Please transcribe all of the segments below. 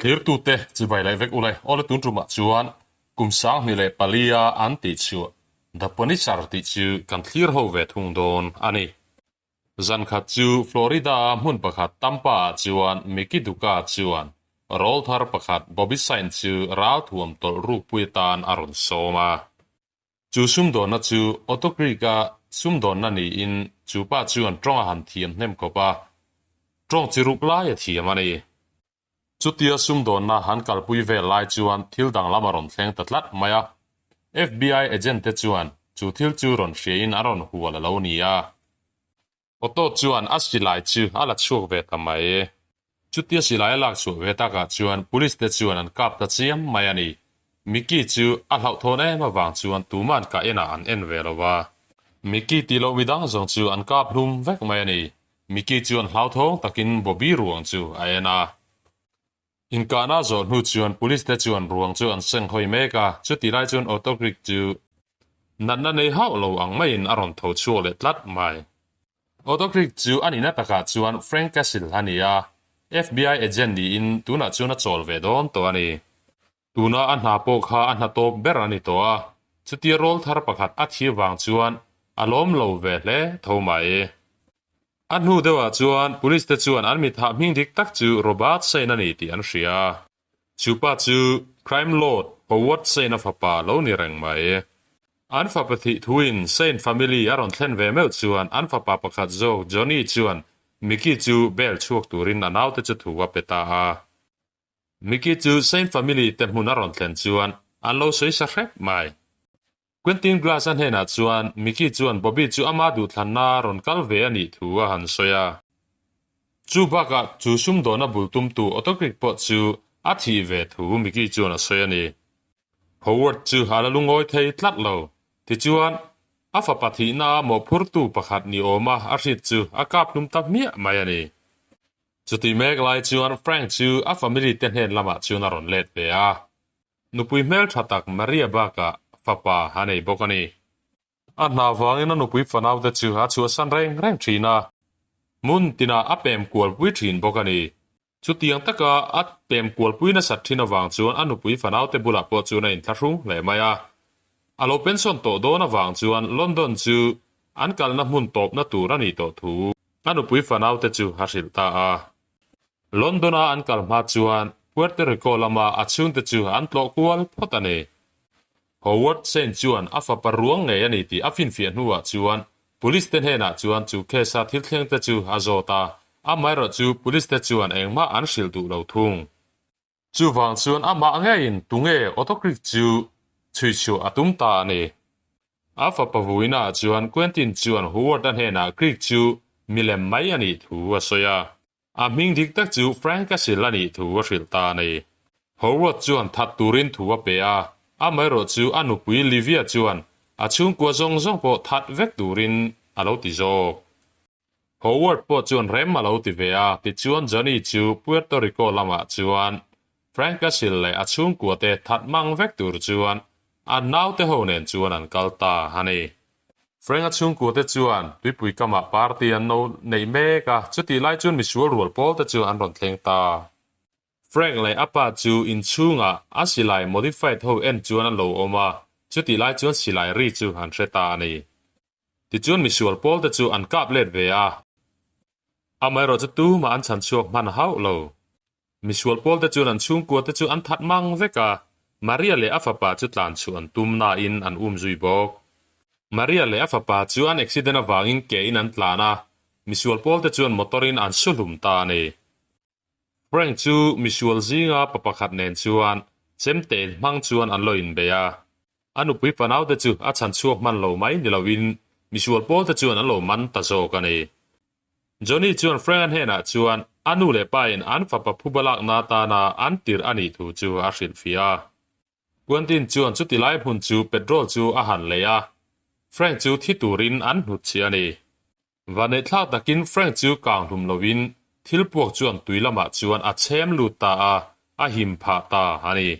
Thlirtute chibai leh vek ule awle tun tumah chuan kum 2004 a an tih chhuah The Punisher tih chu kan thlir ho ve thung dawn a ni. Zan khat chu Florida a hmun pakhat Tampa ah chuan Mickey Duka chuan rawl thar pakhat Bobby Saint chu ralthuam tawlh rukpui atan a rawn sawm a. Chu sumdawnna chu Otto Creek-a sumdawnna niin chu pa chuan tawng a han thiam hnem khawp a, tawng chi ruk lai a thiam a ni. Chutia sumdawnna han kalpui vel lai chuan thil danglam a rawn thleng ta tlat mai a, FBI agent te chuan chu thil chu rawn hriain an rawn hual a lo ni a. Otto chuan a silai chu a la chhuak ve ta mai. Chutia silai a lak chhuah ve takah chuan police te chuan an kap ta chiam mai a ni. Mickey chu a hlauhthawn em avang chuan tuman ka enah an en ve lo va. Mickey tih loh midang zawng chu an kap hlum vek mai a ni. Mickey chuan hlauthawng takin Bobby ruang chu a en a. Inkahna zawh hnu chuan police te chuan ruang chu an seng hawi mek a, chutih lai chuan Otto Creek chu natna nei hauh lo ang maiin a rawn tho chhuak leh tlat mai. Otto Creek chu a nihna takah chuan Frank Castle a ni a, FBI agent niin tunah chuan a chawl ve dawn tawh a ni. Tuna a hna pawh kha a hna tawp ber a ni tawh a, chutia rawl thar pakhat a thi vang chuan a lawm lo ve hle tho mai. A hnu deuhah chuan police te chuan an mithah hming dik tak chu Robert Sain a ni tih an hria. Chu pa chu Crime Lord Howard Sain-a fapa lo ni reng mai. An fapa thih thuin Sain family a rawn thlen ve meuh chuan an fapa pakhat zawk Johnny chuan Mickey chu bail chhuak turin a naute chu thu a pe ta a. Mickey chu Saint family te hmun a rawn thlen chuan an lo sawi sa hrep mai. Quentin Glass a hnenah chuan Mickey chuan Bobby chu ama duhthlanna rawn kal ve a nih thu a han sawi a. Chu bakah chu sumdawna bul tumtu Otto Creek pawh chu a thih ve thu Mickey chuan a sawi a ni. Howard chu a la lungawi thei tlat lo. Tichuan, a fapa thihna mawhphurtu pakhat ni awma a hriat chu a kap hlum ta hmiah mai a ni. Chutih mek lai chuan Frank chu a family te hnen lamah chuan a rawn let ve a. Nupui hmeltha tak Maria bakah fapa a nei bawk a ni. A hna vangin a nupui fanau te chu a chhuahsan reng reng thin a, hmun tinah a pem kualpui thin bawk a ni. Chutiang taka a pem kualpui nasat thin avang chuan a nupui fanau te bulah pawh chuan a inthlahrung hle mai a. A lo pension tawh dawn avang chuan London chu an kalna hmun tawpna tur a nih tawh thu A nupui fanaute chu a hrilh ta a. London-a an kal hma chuan Puerto Rico lama a chhungte chu an tlawh kual phawt a ni. Howard Saint chuan a fapa ruang ngei a ni tih a finfiah hnuah chuan Police te hnenah chuan chu case-a thil thlengte chu a zawt a, amaherawh chu Police te chuan engmah an hrilh duh lo thung. Chuvang chuan amah ngeiin tunge Otto Creek chu chhuichhuah a tum ta a ni. A fapa vuinaah chuan Quentin chuan Howard-a hnenah Creek chu milem mai a nih thu a sawi a. A hming dik tak chu Frank Castle a nih thu a hrilh ta a ni. Howard chuan that turin thu a pe a, amaherawh chu a nupui Livia chuan a chhungkua zawng zawng pawh that vek turin a lo ti zawk. Howard pawh chuan rem a lo ti ve a, tichuan Johnny chu Puerto Rico lamah chuan Frank Castle leh a chhungkua te that mang vek tur chuan a naute ho nen chuan an kal ta a ni. Frank a chhungkua te chuan tuipui kamah party an lo neih mek a, chutih lai chuan misual rual pawl te chu an rawn thleng ta. Frank leh a pa chu inchhungah a silai modified ho en chuan an lo awm a, chutih lai chuan silai ri chu an hre ta a ni. Tichuan misual pawl te chu an kap let ve a, amaherawh chu tumah an chhan chhuak hman hauh lo. Misual pawl te chuan an chhungkua te chu an that mang vek a, Maria leh a fapa chu tlan chhuah an tum nain an um zui bawk. Maria leh a fapa chu an accident avangin ke in an tlan a, misual pawl te chuan motor in an su hlum ta a ni. Frank chu misual zinga pa pakhat nen chuan chemte hmang chuan an lo inbei a. A nupui fanaute chu a chhan chhuak hman lo mai ni loin misual pawlte chuan an lo man ta zawk a ni. Johnny chuan Frank-a hnenah chuan a nu leh pain an fapa phuba lakna atana an tirh a nih thu chu a hrilhfiah a. Quentin chuan chuti lai hmun chu petrol chu a han lei a, Frank chu thi turin an hnutchhiah a ni. Vaneihthlak takin Frank chu kang hlum loin thil puak chuan tui lamah chuan a chhem lut ta a, a him phah ta a ni.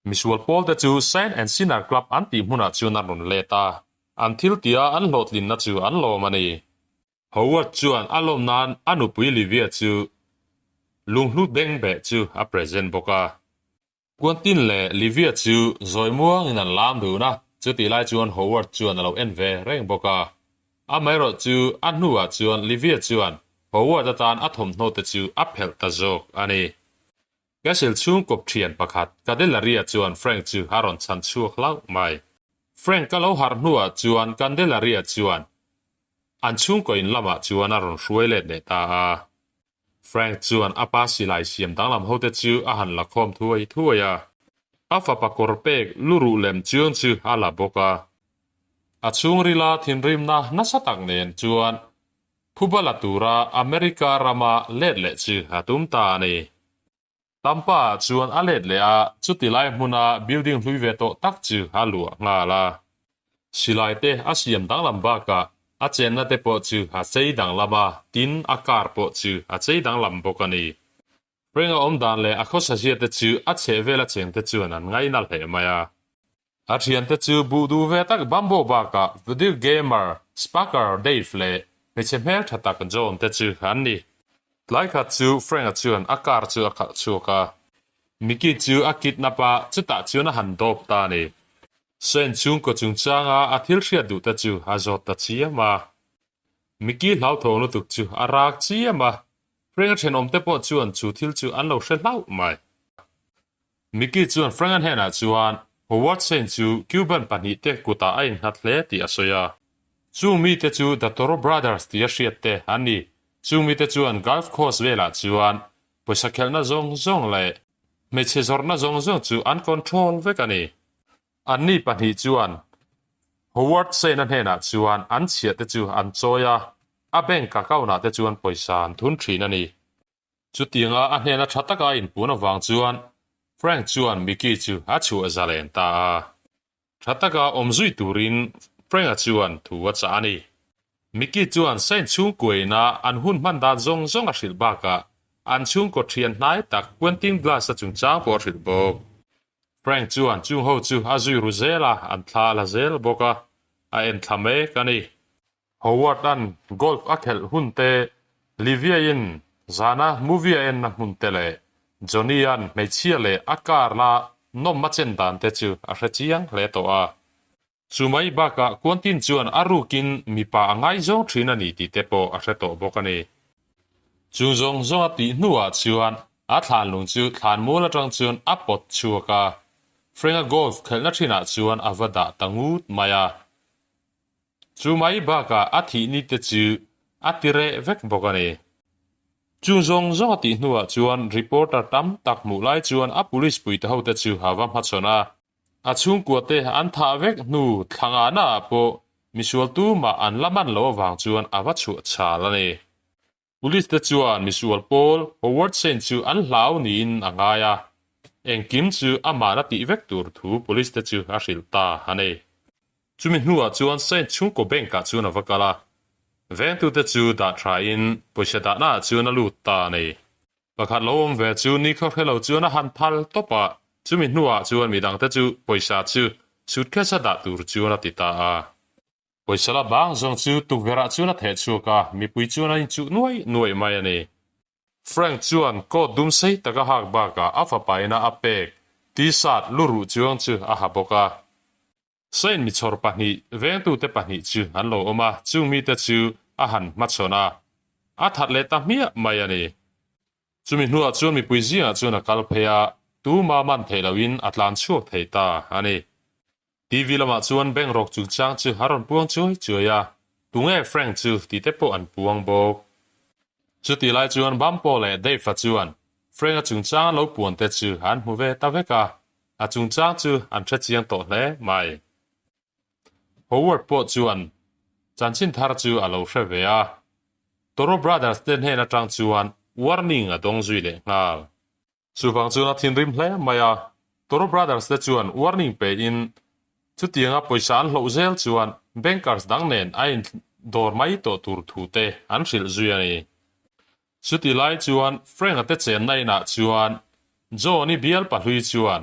Misual pawlte chu Saint and Sinner Club an tih hmunah chuan an rawn let a, an thil tia an hlawhtlinna chu an lawm a ni. Howard chuan a lawm nan a nupui Livia chu Lunghlu bengbeh chu a present bawk a. Quentin leh Livia chu zawi muangin an lam dun a, chutih lai chuan Howard chuan a lo en ve reng bawk a. Amaherawh chu a hnuah chuan Livia chuan Howard atan a thawmhnaw te chu a phelh ta zawk a ni. Castle chhungkawp thian pakhat Candelaria chuan Frank chu a rawn chhan chhuak hlauh mai. Frank a lo harh hnuah chuan Candelaria chuan an chhungkaw in lamah chuan a rawn hruai let leh ta a. Frank chuan a pa silai siam danglam hote chu a han la khawm thuai thuai a. A fapa kawr pek luruh lem chuang chu a la bawk a. A chhungrila thinrimna nasa tak nen chuan Phuba la tura America rama let leh chu a tum ta a ni. Tampa ah chuan a let leh a, chuti lai hmuna building hlui ve tawh tak chu a luah nghal a. Silai te a siam danglam bakah a chenna te pawh chu a chei danglam a, tin a car pawh chu a chei danglam bawk a ni. Frank a awm dan leh a khawsa zia te chu a chheh vela cheng te chuan an ngaina hle mai a. A thiante chu buh duh ve tak Bambo bakah video gamer Sparker Dave leh hmeichhe hmeltha tak John te chu an ni. Tlai khat chu Frank-a chuan a car chu a khalh chhuak a. Mickey chu a kidnap a, chutah chuan a han dawp ta a ni. Saint chhungkaw chungchanga a thil hriat duh te chu a zawt ta chiam a. Mickey hlauthawng lutuk chu a rak chiam a, Frank-a thenawmte pawh chuan chu thil chu an lo hre hlauh mai. Mickey chuan Frank-a hnenah chuan Howard Saint chu Cuban pahnihte kutah a innghat hle tih a sawi a. Chung mite chu The Toro Brothers tia hriatte an ni. Chung mite chuan Gulf Coast velah chuan pawisa khelhna zawng zawng leh hmeichhe zawrhna zawng zawng chu an control vek a ni. Anni pahnih chuan Howard Saint-a hnenah chuan an chhiahte chu an chawi a, a bank account-ah te chuan pawisa an thun thin a ni. Chutianga a hnena tha taka a inpun avang chuan Frank chuan Mickey chu a chhuah zalen ta a. Tha taka awm zui turin Frank-a chuan thu a chah a ni. Mickey chuan Saint chhungkuaina an hun hman dan zawng zawng a hrilh bakah an chhungkaw thian hnai tak Quentin Glass-a chungchang pawh a hrilh bawk. Frank chuan chung ho chu a zui ru zel a, an thla a la zel bawk a, a en thla mek a ni. Howard-a'n golf a khelh hun te, Livia-in zana movie a enna hmun te leh Johnny-a'n hmeichhia leh a car la nawm a chen dan te chu a hre chiang hle tawh a. Chu mai bakah Quentin chuan a rukin mipa a ngaizawng thin a ni tih te pawh a hre tawh bawk a ni. Chung zawng zawng a tih hnuah chuan a thlanlung chu thlanmual atang chuan a pawt chhuak a, Frank-a golf khelhna thinah chuan a va dah ta ngut mai a. Chu mai bakah a thih ni te chu a ti reh vek bawk a ni. Chung zawng zawng a tih hnuah chuan reporter tam tak hmuh lai chuan a police puite hote chu a va hmachhawn a. A chhungkua te an thah vek hnu thla ngahna ah pawh misual tumah an la man loh avang chuan a va chhuah chhal a ni. Police te chuan misual pawl Howard Saint chu an hlau niin a ngai a, engkim chu amah la tih vek tur thu police te chu a hrilh ta a ni. Chumi hnuah chuan Saint chhungkaw bank ah chuan a va kal a, vengtute chu dah tha in pawisa dahna ah chuan a lut ta a ni. Pakhat lo awm ve chu nikhaw hre lo chuan a han phal tawp a, chumi hnuah chuan midangte chu pawisa chu suitcase a dah tur chuan a ti ta a. Pawisa la bang zawng chu tukverhah chuan a theh chhuak a, mipui chuan an inchuh nuai nuai mai a ni. Frank chuan coat dum sei tak a hak bakah a fapa ina a pek T-shirt lu ruh chuang chu a ha bawk a. Saint michhawr pahnih, vengtute pahnih chu an lo awm a, chung mite chu a han hmachhawn a, a that leh ta hmiah mai a ni. Chumi hnuah chuan mipui zingah chuan a kal phei a, tuma man theih lohin a tlan chhuak thei ta a ni. TV lamah chuan bank rawk chungchang chu a rawn puang chuai chuai a, tunge Frank chu tih te pawh an puang bawk. Chutih lai chuan Bampo leh Dave-a chuan Frank-a chungchang an lo puan te chu an hmu ve ta vek a, a chungchang chu an hre chiang tawh hle mai. Howard pawh chuan chanchin thar chu a lo hre ve a, Toro Brothers te hnen atang chuan warning a dawng zui leh nghal. Chuvang chuan a thinrim hle mai a, Toro Brothers te chuan warning pe in chutianga pawisa an hloh zel chuan bankers dang nen a in dawr mai tawh tur thu te an hrilh zui a ni. Chuti lai chuan Frank-a te chenna inah chuan John-i bial pahlui chuan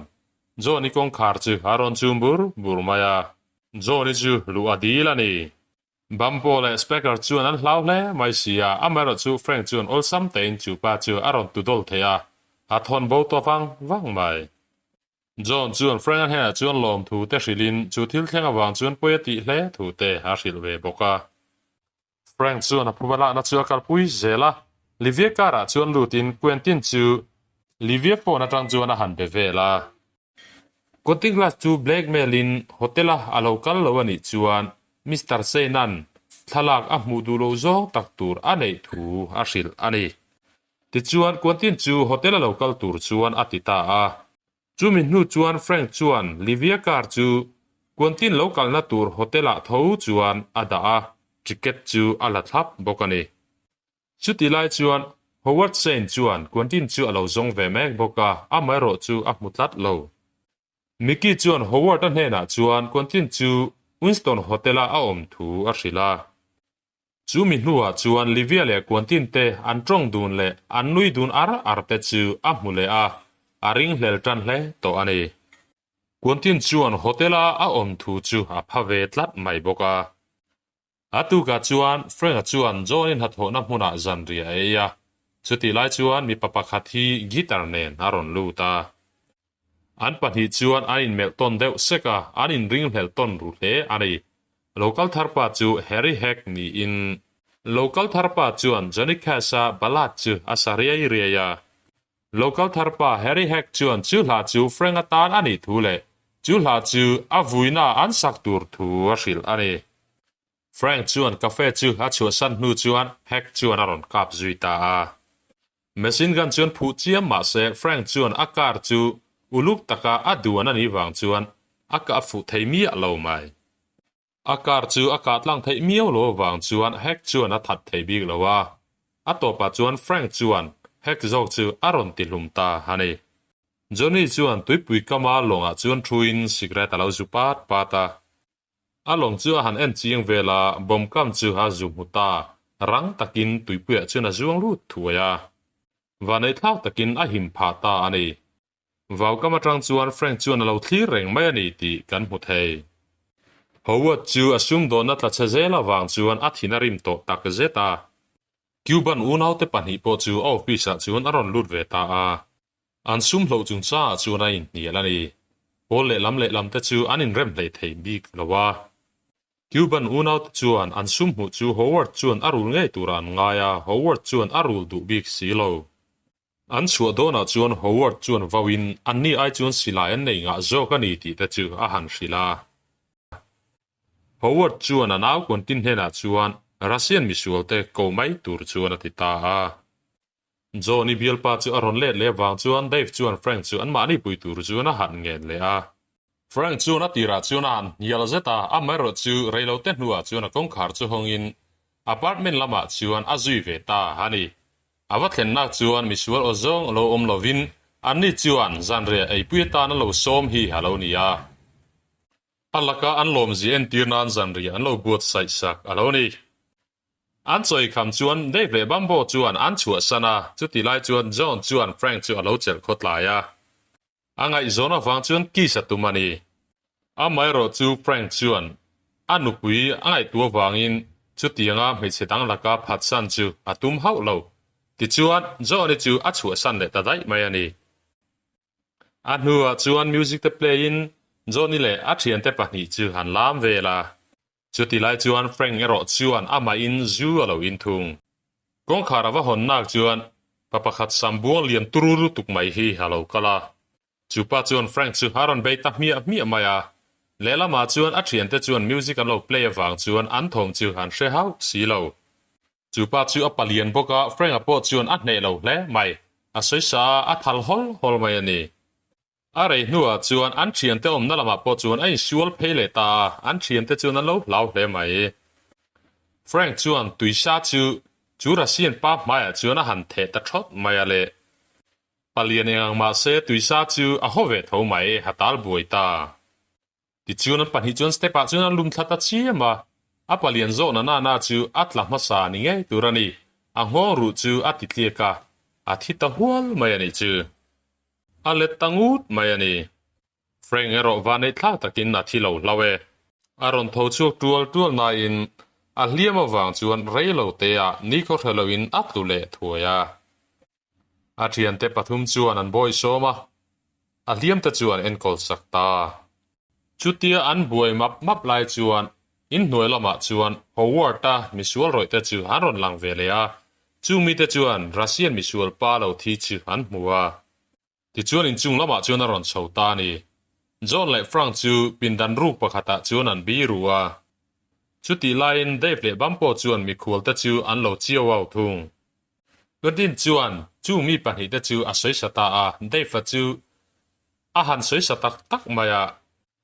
John-i kawngkhar chu a rawn chum bur bur mai a, John-i chu luh a dil a ni. Bambo leh Specker chuan an hlau hle mai si a, amaherawh chu Frank chuan awlsam tein chu pa chu a rawn tu dawl thei a, a thawn bo tawh vang vang mai. John chuan Frank-a hnenah chuan lawmthu te hrilhin chu thil thleng avang chuan pawi a tih hle thu te a hrilh ve bawk a. Frank chuan a phuba lakna chu a kalpui zel a, Livia car-ah chuan lutin Quentin chu Livia phone atang chuan a han be vel a. Quentin Glass chu blackmail-in hotel-a a lo kal lo a nih chuan Mister Sane-a'n thlalak a hmuh duh loh zawng tak tur a neih thu a hrilh a ni. Tichuan Quentin chu hotel-a lo kal tur chuan a ti ta a. Chumi hnu chuan Frank chuan Livia car chu Quentin lo kalna tur hotel-ah tho chuan a dah a, ticket chu a la thlap bawk a ni. Chuti lai chuan Howard Shane chuan Quentin chu a lo zawng ve mek bawk a, amaherawh chu a hmu tlat lo. Mickey chuan Howard-a hnenah chuan Quentin chu Winston Hotel-a a awm thu a hrilh a. Chu mi hnuah chuan Livia leh Quentin te an tawng dun leh an nui dun ar ar te chu a hmu leh a, a ringhlel tan hle tawh a ni. Quentin chuan hotel-a a awm thu chu a pha ve tlat mai bawk a. A tukah chuan Frank-a chuan John-i hnathawhna hmunah zanriah a ei a, chutih lai chuan mipa pakhat hi guitar nen a rawn lut a. An pahnih chuan an inmelh tawn deuh sek a, an inringhlelh tawn ru hle a ni. Local tharpa chu Harry Heck niin Local tharpa chuan Johnny Cash-a ballad chu a sa riai riai a. Local tharpa Harry Heck chuan chu hla chu Frank atan a nih thu leh chu hla chu a vuina an sak tur thu a hrilh a ni. Frank chuan cafe chu a chhuahsan hnu chuan Heck chuan a rawn kap zui ta a. Machine gun chuan phuh chiam mah se Frank chuan a car chu uluk taka a duan a nih vang chuan a kah fuh thei miah lo mai. A car chu a kah tlang theih miau lo avang chuan Heck chuan a that thei bik lo a. A tawpah chuan Frank chuan Heck zawk chu a rawn ti hlum ta a ni. Johnny chuan tuipui kama lawngah chuan thuin cigarette a lo zu pat pat a. A lawng chu a han en chiang vel a, bomb kam chu a zu hmu ta, rang takin tuipuiah chuan a zuang lut thuai a. Vaneihthlak takin a him phah ta a ni. Vau kam atang chuan Frank chuan a lo thlir reng mai a ni tih kan hmu thei. Howard chu a sumdawnna tla chhe zel avang chuan a thin a rim tawh tak zet a. Cuban unaute pahnih pawh chu a office-ah chuan a rawn lut ve ta a. An sum hloh chungchangah chuan a inhnial a ni. Pawl lehlam lehlam te chu an inrem hlei thei bik lo a. Cuban unaute chuan an sum hmuh chu Howard chuan a rul ngei turah an ngai a, Howard chuan a rul duh bik si lo. An chhuah dawnah chuan Howard chuan vauin anni ai chuan silai an nei ngah zawk a ni tih te chu a han hrilh a. Howard chuan a nau Quentin hnenah chuan Russian misualte ko mai tur chuan a ti ta a. Johnny bialpa chu a rawn let leh avang chuan Dave chuan Frank chu anmahni pui tur chuan a han ngen leh a. Frank chuan a tirah chuan a han hnial zet a, amaherawh chu reilote hnuah chuan a kawngkhar chu hawngin apartment lamah chuan a zui ve ta a ni. A va thlennak chuan misual aw zawng lo awm lovin anni chuan zanriah eipui atan a lo sawm hi a lo ni a. A laka an lawmzia entir nan zanriah an lo buatsaih sak a lo ni. An chawi kham chuan Dave leh Bambo chuan an chhuahsan a, chuti lai chuan John chuan Frank chu a lo chelh khawtlai a. A ngaihzawn avang chuan kiss a tum a ni. Amaherawh chu Frank chuan a nupui a ngaihtuah avangin chutianga hmeichhe dang laka phatsan chu a tum hauh lo. Tichuan, John-i chu a chhuahsan leh ta daih mai a ni. A hnuah chuan music te play in Johnny leh a thiante pahnih chu an lam vel a. Chuti lai chuan Frank erawh chuan amahin zu a lo in thung. Kawngkhar a va hawn nak chuan pa pakhat sam buang lian turu lutuk mai hi a lo kal a. Chu pa chuan Frank chu a rawn bei ta hmiah hmiah mai a. Lehlamah chuan a thiante chuan music an lo play avang chuan an thawm chu an hre hauh si lo. Chu pa chu a palian bawk a, Frank-a pawh chuan a hneh lo hle mai. A sawisa a, a thal hawl hawl mai a ni. A rei hnuah chuan an thiante awmna lamah pawh chuan a insual phei leh ta a, an thiante chuan an lo hlau hle mai. Frank chuan tuisa chu chu Russian pa hmaiah chuan a han theh ta thawt mai a le. Palian eng ang mahse tuisa chu a haw ve tho mai, a tal buai ta. Tichuan an pahnih chuan step ah chuan an lum thla ta chiam a, a palian zawhna nana chu a tla hmasa ni ngei tur a ni, a nghawng ruh chu a ti tliak a, a thi ta hual mai a nih chu. A let ta ngut mai a ni. Frank erawh va neih thlak takin a thi lo hlau e. A rawn tho chhuak tual tual nain A hliam avang chuan rei lo teah nikhaw hre loin a tlu leh thuai a. A thiante pathum chuan an bawisawm a, a hliamte chu an enkawl sak ta. Chutia an buai map map lai chuan inhnuai lamah chuan Howard-a misual rawih te chu an rawn lang ve leh a, chung mite chuan Russian misual pa lo thi chu an hmu a. Tichuan inchung lamah chuan a rawn chho ta a ni. John leh Frank chu pindan ruk pakhatah chuan an bi ru a. Chutih laiin Dave leh Bumpo chuan mikhualte chu an lo chiau au thung. Godin chuan chung mi pahnihte chu a sawisa ta a, Dave-a chu a han sawisa tak tak mai a.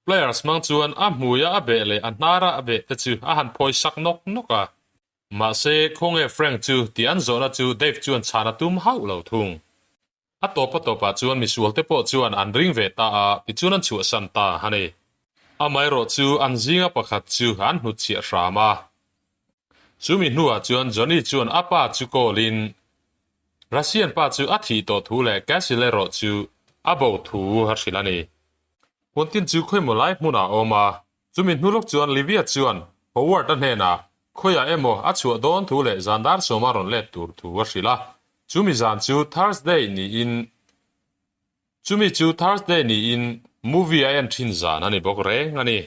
Players hmang chuan a hmuia a beh leh a hnara a beh te chu a han phawi sak nawk nawk a. Mahse, khawnge Frank chu tih an zawhna chu Dave chuan chhan a tum hauh lo thung. A tawp a tawpah chuan misualte pawh chuan an ring ve ta a, tichuan an chhuahsan ta a ni. Amaherawh chu an zinga pakhat chu an hnutchhiah hram a. Chumi hnuah chuan Johnny chuan a pa chu call-in Russian pa chu a thih tawh thu leh Castle erawh chu a bo thu a hrilh a ni. Quentin chu khawimaw lai hmunah a awm a, chumi hnu lawk chuan Livia chuan Howard-a hnenah khawiah emaw a chhuah dawn thu leh zan dar sawma rawn let tur thu a hrilh a. Chumi zan chu Thursday niin Chumi chu Thursday niin movie a en thin zan a ni bawk reng a ni.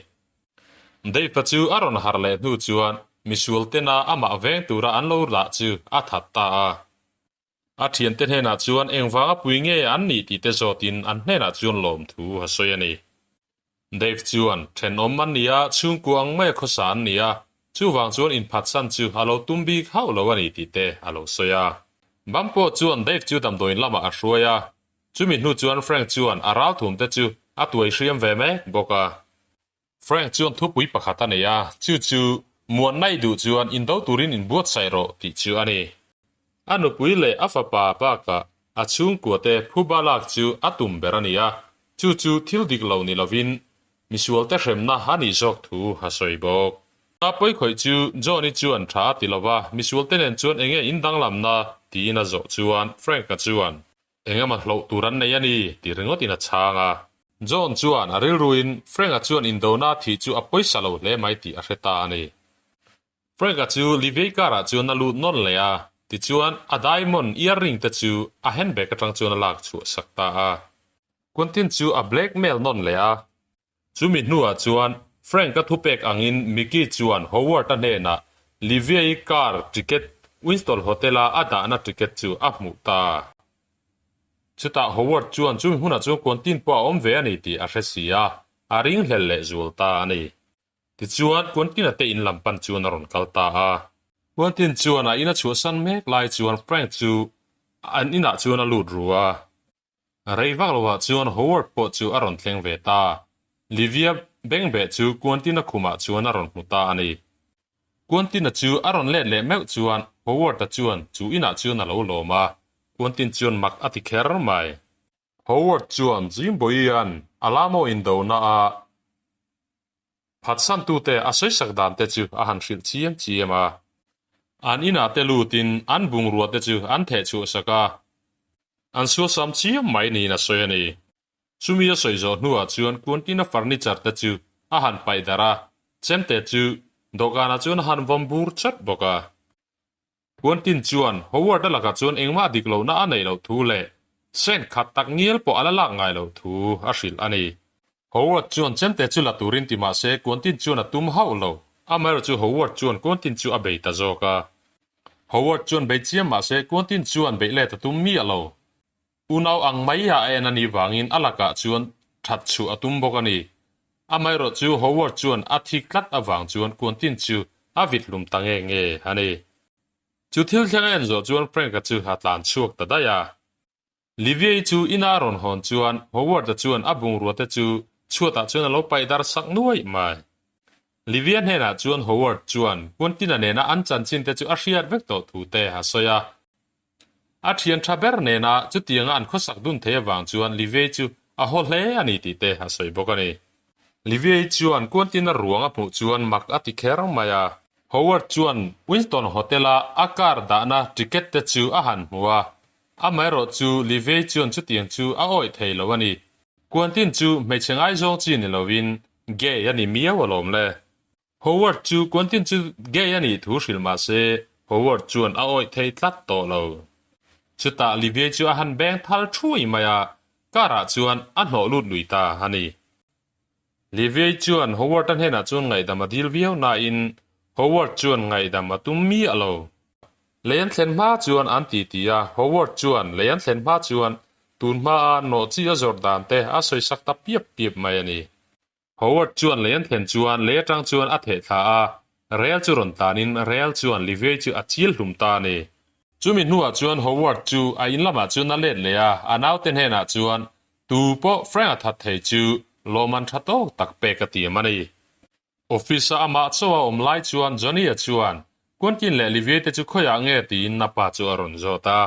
Dave-a chu a rawn harh leh hnu chuan misual tena amah veng tura an lo lah chu a that ta a. A thiante hnenah chuan engvanga pui nge an nih tih te zawtin an hnenah chuan lawmthu a sawi a ni. Dave chuan, Thenawm an ni a, chhungkua ang mai a khawsa an ni a, chuvang chuan inphatsan chu a lo tum bik hauh lo a ni tih te a lo sawi a. Bumpo chuan Dave chu damdawiin lamah a hruai a, chumi hnu chuan Frank chuan a ralthum te chu a tuai hriam ve mek bawk a. Frank chuan thupui pakhat a nei a, chu chu muanna i duh chuan indo turin inbuatsaih rawh tih chu a ni. A nupui leh a fapa bakah a chhungkuate phuba lak chu a tum ber a ni a, chu chu thil dik lo ni lovin misualte hremna a nih zawk thu a sawi bawk. A pawi khawih chu Johnny chuan tha a ti lova, misualte nen chuan enge in danglamna tiin a zawh chuan Frank-a chuan, Engemaw hloh tur an nei a ni tih ringawtin a chhang a. John chuan a rilruin Frank-a chuan indona a thih chu a pawisa lo hle mai tih a hre ta a ni. Frank-a chu Livia car-ah chuan a lut nawn leh a, tichuan a diamond earring te chu a handbag atang chuan a lak chhuah sak ta a. Quentin chu a blackmail nawn leh a. Chumi hnuah chuan Frank-a thupek angin Mickey chuan Howard-a hnenah Livia-i car ticket Winston Hotel-a a dahna ticket chu a hmuh ta. Chutah Howard chuan chumi hmunah chuan Quentin pawh a awm ve a ni tih a hre si a, a ringhlel leh zual ta a ni. Tichuan, Quentin-a te in lam pan chuan a rawn kal ta a. Quentin chuan a in a chhuahsan mek lai chuan Frank chu an inah chuan a lut ru a. Rei vak lovah chuan Howard pawh chu a rawn thleng ve ta. Livia bengbeh chu Quentin-a khumah chuan a rawn hmu ta a ni. Quentin-a chu a rawn let leh meuh chuan Howard-a chuan chu inah chuan a lo lawm a. Quentin chuan mak a ti kher mai. Howard chuan Jimboian Alamo indona a phatsantute a sawisak dan te chu a han hrilh chiam chiam a. An inah te lutin an bungrua te chu an theh chhuahsak a, an suasam chiam mai niin a sawi a ni. Chumi a sawi zawh hnuah chuan Quentin-a furniture te chu a han paih darh a, chemte chu dawhkanah chuan a han vawm bur chat bawk a. Quentin chuan Howard-a lakah chuan engmah dik lohna a neih loh thu leh cent khat tak ngial pawh a la lak ngai loh thu a hrilh a ni. Howard chuan chemte chu la turin ti mah se Quentin chuan a tum hauh lo. Amaherawh chu Howard chuan Quentin chu a bei ta zawk a. Howard chuan bei chiam mah se Quentin chuan beih let a tum miah lo. Unau ang mai a en a nih vangin a lakah chuan that chhuah a tum bawk a ni. Amaherawh chu Howard chuan a thik tlat avang chuan Quentin chu a vit hlum ta nge nge a ni. Chu thil thleng a en zawh chuan Frank-a chu a tlan chhuak ta daih a. Livia-i chu ina a rawn hawn chuan Howard-a chuan a bungrua te chu chhuatah chuan a lo paih dar sak nuaih mai. Livia hnenah chuan Howard chuan Quentin-a nena an chanchin te chu a hriat vek tawh thu te a sawi a. A thian tha ber nena chutianga an khawsak dun thei avang chuan Livia chu a haw hle a ni tih te a sawi bawk a ni. Livia chuan Quentin-a ruang a hmuh chuan mak a ti kher mai a. Howard chuan Winston Hotel-a a car dahna ticket te chu a han hmu a, amaherawh chu Livia chuan chutiang chu a awih thei lo a ni. Quentin chu hmeichhe ngaizawng chi ni lovin gay a ni miau alawm le. Howard chu Quentin chu gay a nih thu hrilh mah se Howard chuan a awih thei tlat tawh lo. Chutah Livia chu a han beng thal thuai mai a, car ah chuan a hnawh lut lui ta a ni. Livia chuan Howard-a hnenah chuan ngaihdam a dil viau nain Howard chuan ngaihdam a tum miah lo. Lei an thlen hma chuan an ti ti a, Howard chuan lei an thlen hma chuan tun hmaa nawh chi a zawrh dan te a sawisak ta piap piap mai a ni. Howard chuan lei an thlen chuan lei atang chuan a theh thla a, rel chu rawn tlanin rel chuan Livia chu a chil hlum ta a ni. Chumi hnuah chuan Howard chu a in lamah chuan a let leh a, a naute hnenah chuan tu pawh Frank a that thei chu lawmman tha tawk tak pek a tiam a ni. Office-a amah chaw a awm lai chuan Johnny-a chuan Quentin leh Livia te chu khawiah nge tiin a pa chu a rawn zawt a.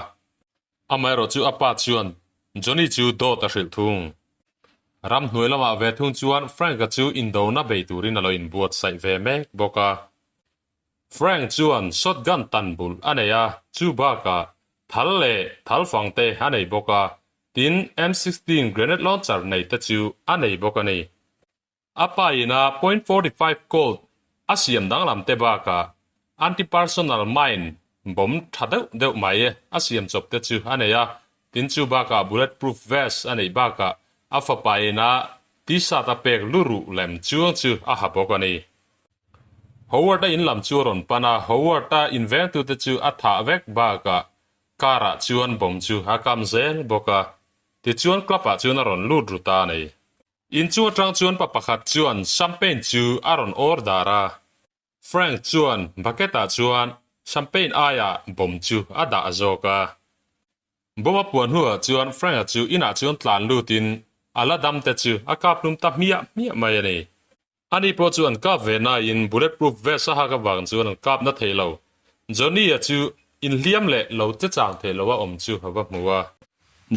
Amaherawh chu a pa chuan Johnny chu dawt a hrilh thung. Ramhnuai lamah ve thung chuan Frank-a chu indona bei turin a lo inbuatsaih ve mek bawk a. Frank chuan shotgun tan bulh a nei a, chu bakah thal leh thal fang te a nei bawk a, tin M16 grenade launcher nei te chu a nei bawk a ni. A pa ina point 45 Colt a siam danglam te bakah anti-personal mine bomb tha deuh deuh mai a siam chawp te chu a nei a, tin chu bakah bullet proof vest a neih bakah a fapa ina t-shirt a pek lu ruh lem chuang chu a ha bawk a ni. Howard-a in lam chu a rawn pan a, Howard-a invengtute chu a thah vek bakah car-ah chuan bomb chu a kam zel bawk a, tichuan club-ah chuan a rawn lut ru ta a ni. In chu atang chuan pa pakhat chuan champagne chu a rawn order a, Frank chuan bucket-ah chuan champagne aiah bomb chu a dah zawk a. Bomb a puan hnuah chuan Frank-a chu inah chuan tlan lutin a la dam te chu a kap hlum ta hmiah hmiah mai a ni. Ani pawh chu an kap ve nain bullet proof vest a hak avang chuan an kap na thei lo. Johnny-a chu inhliam leh lo che chang thei lo a awm chu a va hmu a.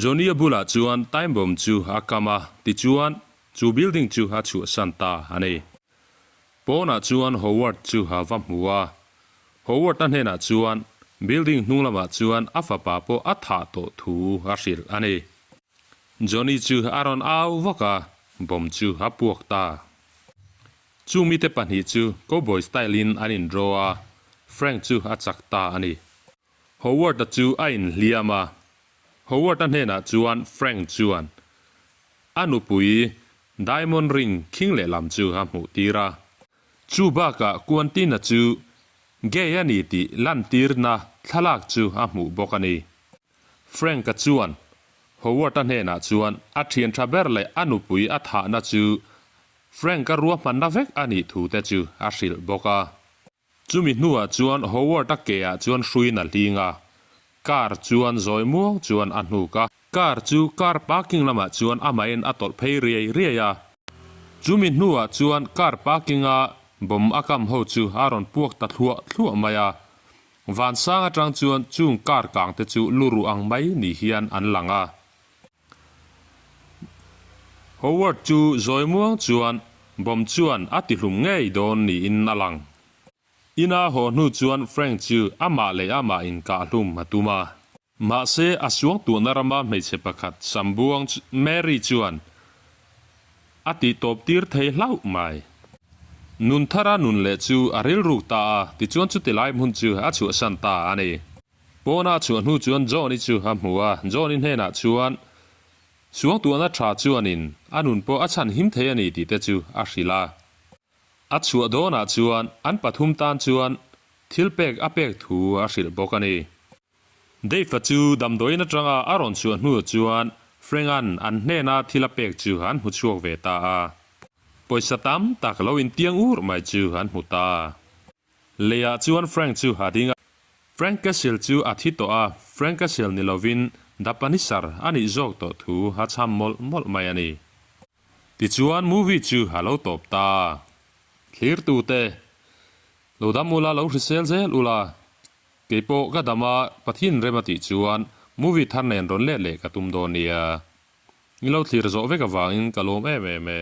Johnny-a bulah chuan time bomb chu a kam a, tichuan chu building chu a chhuahsan ta a ni. Pawnah chuan Howard chu a va hmu a. Howard-a hnenah chuan building hnung lamah chuan a fapa pawh a thah tawh thu a hrilh a ni. Johnny chu a rawn au vak a, bomb chu a puak ta. Chu mite pahnih chu cowboy style in an in draw a, Frank chu a chak ta a ni. Howard-a chu a inhliam a, Howard-a hnenah chuan Frank chuan a nupui diamond ring khing lehlam chu a hmuh tir a. Chu bakah Quentin-a chu gay a ni tih lantirna thlalak chu a hmuh bawk a ni. Frank-a chuan Howard-a hnenah chuan a thian tha ber leh a nupui a thahna chu Frank-a ruahmanna vek a nih thu te chu a hrilh bawk a. Chumi hnuah chuan Howard-a ke-ah chuan hruiin a hling a, car chuan zawi muang chuan a hnuk a. Car chu car parking lamah chuan amahin a tawlh phei riai riai a. Chumi hnuah chuan car parking-a bomb a kam ho chu a rawn puak ta thluah thluah mai a. Vansang atang chuan chung car kang te chu lu ruh ang mai ni hian an lang a. Howard chu zawi muang chuan bomb chuan a ti hlum ngei dawn niin a lang. Ina haw hnu chuan Frank chu amah leh amah inkah hlum a tum a. Mahse a suang tuhna rama hmeichhe pakhat Sambuang Mary chuan a tih tawp tir thei hlauh mai. Nun thara nun leh chu a rilruk ta a, tichuan chuti lai hmun chu a chhuahsan ta a ni. Pawna a chhuah hnu chuan John-i chu a hmu a, John-i hnenah chuan suangtuahna tha chuanin a nun pawh a chhan him thei a ni tih te chu a hrilh a. A chhuah dawnah chuan an pathum tan chuan thil pek a pek thu a hrilh bawk a ni. Dave-a chu damdawiin atanga a rawn chhuah hnu chuan Frank-a'n an hnena thil a pek chu an hmu chhuak ve ta a. Pawisa tam tak lo intiang ur mai chu an hmu ta. Leiah chuan Frank chu a ding a. Frank Castle chu a thi tawh a, Frank Castle ni lovin The Punisher a nih zawk tawh thu a chham mawlh mawlh mai a ni. Tichuan movie chu a lo tawp ta. Thlirtute, lo dam ula lo hrisel zel ula, keipawh ka dam a Pathian rem a tih chuan movie thar nen rawn let leh ka tum dawn nia. I lo thlir zawh vek avangin ka lawm em em e.